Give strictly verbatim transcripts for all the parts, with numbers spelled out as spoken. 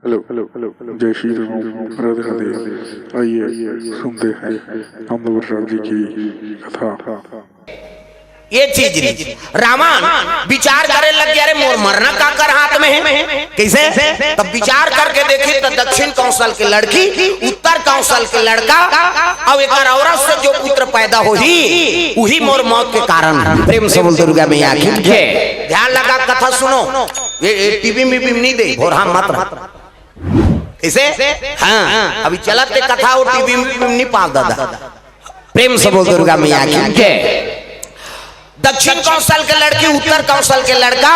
Hello, hello, hello, जय श्री राम, राधे राधे। आइए, सुनते हैं हम लोग राम जी की कथा। ये चीज री, रावण विचार करे लग गया, "अरे, मोर मरना काकर हाथ में है?" कैसे? तब विचार करके देखी तो दक्षिण कौशल के लड़की, उत्तर कौशल के लड़का, और एक औरत से जो पुत्र पैदा होही, वही मोर मौत के कारण है। प्रेम से बोल दुर्गा मैया की जय। ध्यान लगा, कथा सुनो। ये, ये टीवी में भी नहीं दे, भोरहा मत रहा। इसे, हाँ, अभी चलत के कथा वो टीवी में नहीं पाल दादा। प्रेम से बोल दुर्गा मैया की जय। दक्षिण कौशल के लड़की, उत्तर कौशल के लड़का,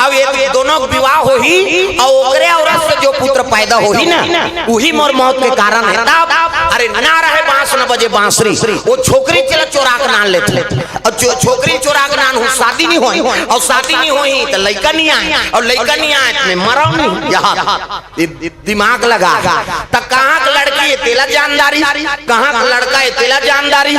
अब ये दोनों के विवाह होही और ओकरे औरत से जो पुत्र पैदा होही ना, वही मोर मौत के कारण है। तब, अरे, ना रहे बांस, न बजे बांसुरी, वो छोकरी चला चोरा के नान लेते। और जो छोकरी चोरा के नान हो, शादी नहीं होई, और शादी नहीं होई तो लइका नहीं आए, और लइका नहीं आए तो मैं मरम नहीं। यहाँ ये दिमाग लगा। त कहाँ के लड़की है तेला जानदारी, कहाँ के लड़का है तेला जानदारी,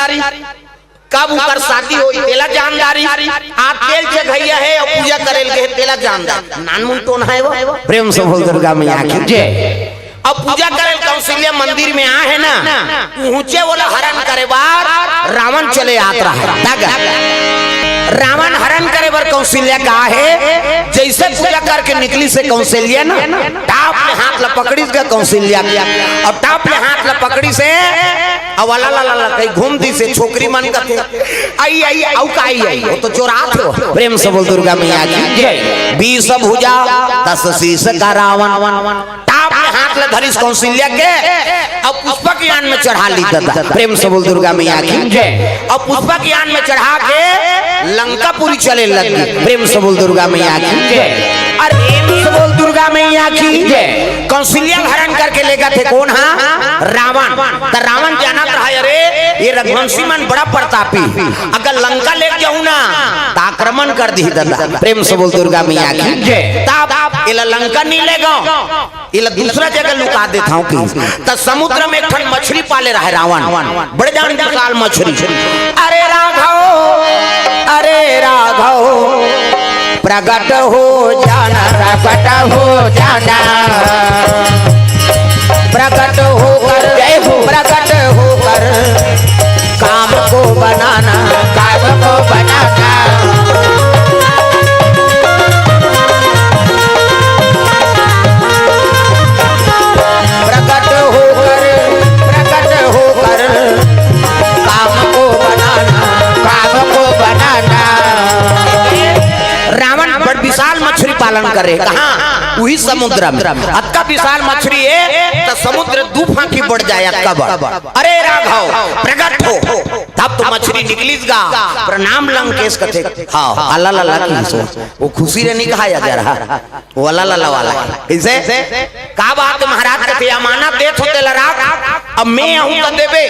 कब उकर शादी होई तेला जानदारी। आ तेल चघैया है और पूजा करेल के है तेला जानदारी। नानमुन टोन है वो। प्रेम से बोल दुर्गा मैया की जय। अब पूजा करेल कौशल्या मंदिर में आ है ना, पहुंचे वाला हरण करे बार रावण चले आत रहा है। तब रावण हरण करे बर कौशल्या का है, जैसे पूजा करके निकली से कौशल्या ना, टाप ले हाथ ला पकड़ी से कौशल्या, अब टाप ले हाथ ला पकड़ी से, अब वाला ला ला ला कहीं घूम दी से छोकरी मन कथे, "आई, आई, आऊ का आई, आई, वो तो चोरात हो।" प्रेम से बोल दुर्गा मैया की जय। बीस भुजा, दस शीश का रावण, टाप ले हाथ ले धरिस कौशल्या के, अब पुष्पक यान में चढ़ा ली दादा। प्रेम से बोल दुर्गा मैया की जय। अब पुष्पक यान में चढ़ा के लंकापुरी चले लग गई। प्रेम से बोल दुर्गा मैया की जय। अरे प्रेम से बोल दुर्गा मैया की जय। कौशल्या हरण करके लेगा थे कौन? हाँ, रावण। त रावण जानत रहा, अरे ये रघुवंशी मन बड़ा प्रतापी, अगर लंका ले जाऊं ना तो आक्रमण कर दी दादा। प्रेम से बोल दुर्गा मैया की जय। तब एला लंका नहीं ले गो, एला दूसरा जगह लुका देत हूँ कि त समुद्र में एक ठन मछली पाले रहे रावण, बड़े जान विशाल मछली। अरे राघव, अरे राघव, प्रगट हो जाना, प्रगट हो जाना, प्रगट होकर, जय हो, प्रगट होकर काम को बनाना, काम को बनाना। प्रकट होकर, प्रकट होकर काम को बनाना, काम को बनाना। रावण बड़ विशाल मछली पालन करे, कहाँ? वही समुद्र में। अतका विशाल मछली है तो समुद्र दू फांकी बढ़ जाए, अतका बड़। अरे राघव, प्रकट हो। तब तो मछली निकलिस गा, प्रणाम लंकेश कथे। हाँ, अला ला ला की सो। वो खुशी रे नहीं कहा जा रहा। वो अला ला ला वाला। कैसे? का बात महाराज कथे, अमानत देत हो तेला राख, अब मैं आऊं तो देबे।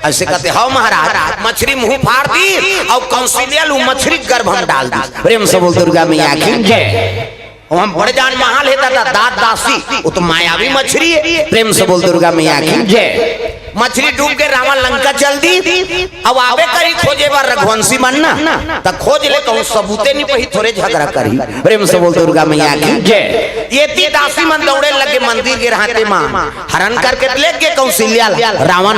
ऐसे कथे, "हौ महाराज।" मछली मुंह फाड़ दी और कौशल्या ला मछली गर्भ में डाल दी। प्रेम से बोल दुर्गा मैया की जय। हम बड़े जान महल है दादा, दास दासी, वो तो मायावी मछली है। प्रेम से बोल दुर्गा मैया की जय। मछली डूब के रावण लंका चल दी। अब आबे करी खोजे बर रघुवंशी मन ना, त खोज ले कहूं सबूते नहीं पही, थोरे झगड़ा करी। प्रेम से बोल दुर्गा मैया की जय। ये ती दासी मन दौड़े लगे मंदिर के रहते मां, हरण करके ले के कौशल्या ला रावण।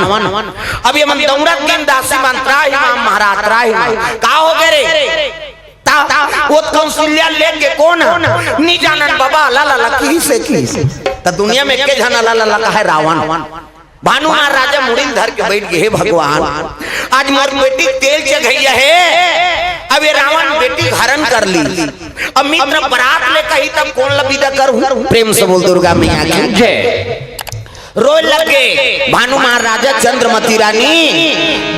अब ये मन दौड़त दिन दासी मन, "त्राहि माम महाराज, त्राहि माम।" का हो गए रे? ता, वो कौशल्या लेके कौन है? नहीं जानन बाबा, ला ला ला, की से की से। त दुनिया में के जना ला ला ला का है? रावण। भानु महाराजा मुड़ी ल धर के बैठ गए, "हे भगवान, आज मोर बेटी तेल चघैया है, अब ये रावण बेटी हरण कर ली, अब मित्र बरात ले कही तब कौन ला विदा करूं?" प्रेम से बोल दुर्गा मैया की जय। रोए लग गए भानु महाराजा चंद्रमती रानी,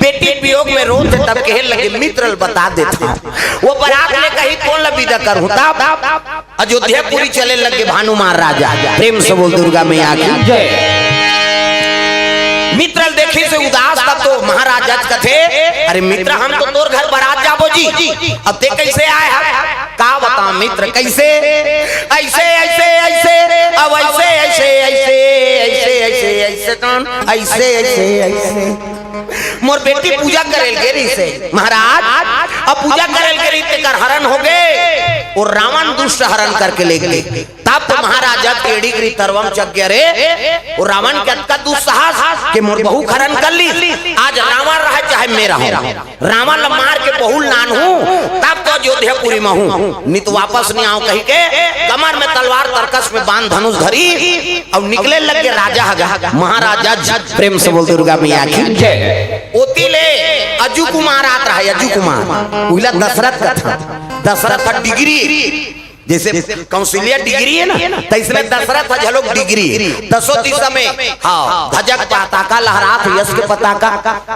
बेटी वियोग में रोत है, तब कहे लगे, "मित्र ल बता देता हूं, वो बरात ले कही कौन ला विदा करूं?" तब अयोध्यापुरी चले लगे भानु महाराजा। प्रेम से बोल दुर्गा मैया की जय। मित्र ल देखी से उदास, तब तो महाराजा कथे, "अरे मित्र, हम तो तोर घर बरात जाबो जी, अब ते कैसे आए है?" का बता मित्र, कैसे? ऐसे, ऐसे, ऐसे, अब ऐसे, ऐसे, ऐसे, ऐसे, ऐसे, ऐसे, कौन? ऐसे, ऐसे, ऐसे। मोर बेटी पूजा करे ल गे रहिस हे महाराज, अब पूजा करे ल गे रहिस, तेकर हरण हो गे, अउ रावण दुष्ट हरण करके ले गे। तब तो महाराजा के एड़ी गिरी तरवम चक गे रे, अउ रावण के अतका दुस्साहस के मोर बहू के हरण कर लिस। आज रावण रहे चाहे मैं रहूं, रावण ल मार के बहू ल लानहूं, तब तो अयोध्यापुरी म हूं, नहीं तो वापस नहीं आंव कहिके कमर में तलवार, तरकस में बाण, धनुष धरिस अउ निकले लग गे राजा ह गा, महाराजा। प्रेम से बोल दुर्गा मैया की। जय। ओती ले अजू कुमार आत रहा, अजू कुमार, उहिला दशरथ कथे, दशरथ ह डिग्री, जइसे कौशल्या डिग्री हे ना, तइसने दशरथ ह घलोक डिग्री हे। दसों दिशा में, हां, ध्वजा के पताका लहरात हे, यश के पताका,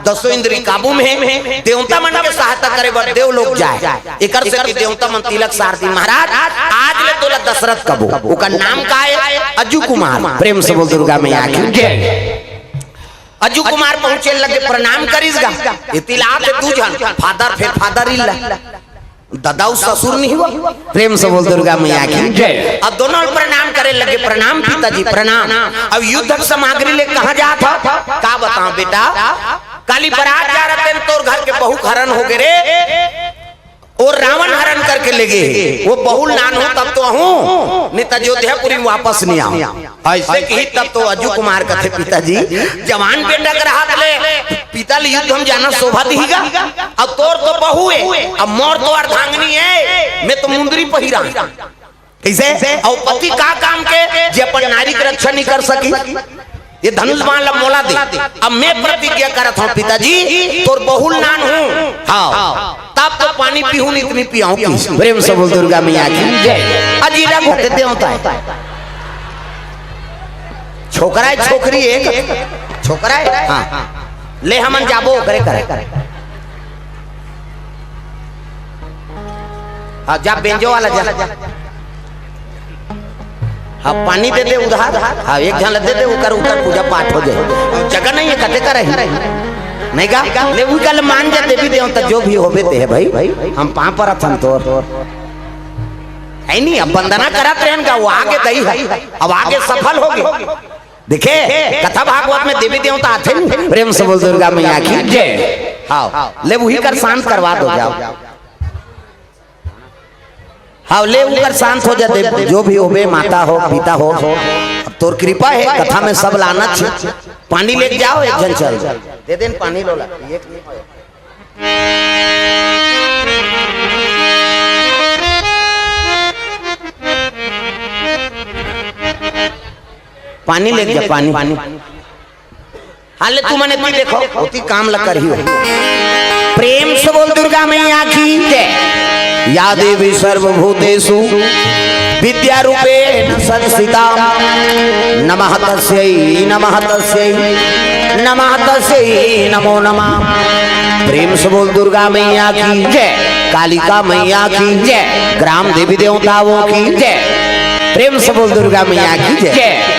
दसों इंद्री काबू में हे, देवता मन के सहायता करे बर देव लोक जाय। एकर सेती देवता मन तिलक सार दिस, महाराज, आज ले तोला दशरथ कबो। ओकर नाम का हे? अजू कुमार। प्रेम से बोल दुर्गा मैया की। जय। अजू कुमार पहुंचे लगे, प्रणाम करिस गा। एती ले आत हे दू झन, father, फेर father-in-law, ददा अउ ससुर नहीं हुआ। प्रेम से बोल दुर्गा मैया की। जय। अब दोनों प्रणाम करे लगे, प्रणाम पिताजी, प्रणाम। अब युद्ध के सामग्री ले कहां जात हव? का बतावं बेटा, काली बरात जा रहे तेन तोर घर के बहू के हरण हो गे रे, अउ रावण हरण करके ले गे हे। अउ बहू ल लानहूं तब तो आहूं, नहीं तो अयोध्यापुरी में वापस नहीं आंव। अइसे कहिस तब तो अजू कुमार कथे, पिताजी, जवान बेटा के रहत ले पिता ल युद्ध म जाना शोभा दिही गा। अब तोर तो बहू हे, अब मोर तो अर्धांगिनी हे, मैं तो मुंदरी पहिरांव। कइसे? अउ पति का काम के, जे अपन नारी के रक्षा नहीं कर सकिस? ये धनुष बाण ला मोला दे। अब मैं प्रतिज्ञा करत हंव पिताजी, तोर बहू ल लानहूं, हां, तब तो पानी पीहूं, नहीं तो नहीं पियांव कहिस। प्रेम से बोल दुर्गा मैया की। जय। अजीरा घोटे देवता हे। छोकरा हे, छोकरी हे? छोकरा हे? हां। ले हमन जाबो ओकरे करा। हां, जा बेंजो वाला जा। हां, पानी दे दे उधार। हां, एक झन ल दे दे, ओकर, ओकर पूजा पाठ हो जाय। जगह नहीं हे, कते करही? नहीं गा? ले उही करा मान जा, देवी देवता जो भी होबे ते हे भाई, हम पांव परत हन तोर। हे नहीं, अब वंदना करत रहेन गा, अउ आगे दई हे, अब आगे सफल होगे। देखे, कथा भागवत में देवी देवता आथे नहीं। प्रेम से बोल दुर्गा मैया की। जय। हां, ले उही करा शांत करवा दो, जाओ। हां, ले उही करा शांत हो जा, देव, जो भी होबे, माता हो, पिता हो, अब तोर कृपा हे, कथा में सब ला आना चाही। पानी लेके जाओ, एक झन चल। दे देन पानी लोला। एक पानी लेके जा, पानी। हां, ले तुमन एती देखो, ओती काम ला करही हो। प्रेम से बोल दुर्गा मैया की जय। या देवी सर्वभूतेषु विद्यारूपेण संस्थिता, नमः तस्यै, नमः तस्यै, नमः तस्यै, नमो नमः। प्रेम से बोल दुर्गा मैया की जय, कालिका मैया की जय, ग्राम देवी देवताओं की जय। प्रेम से बोल दुर्गा मैया की जय। जय।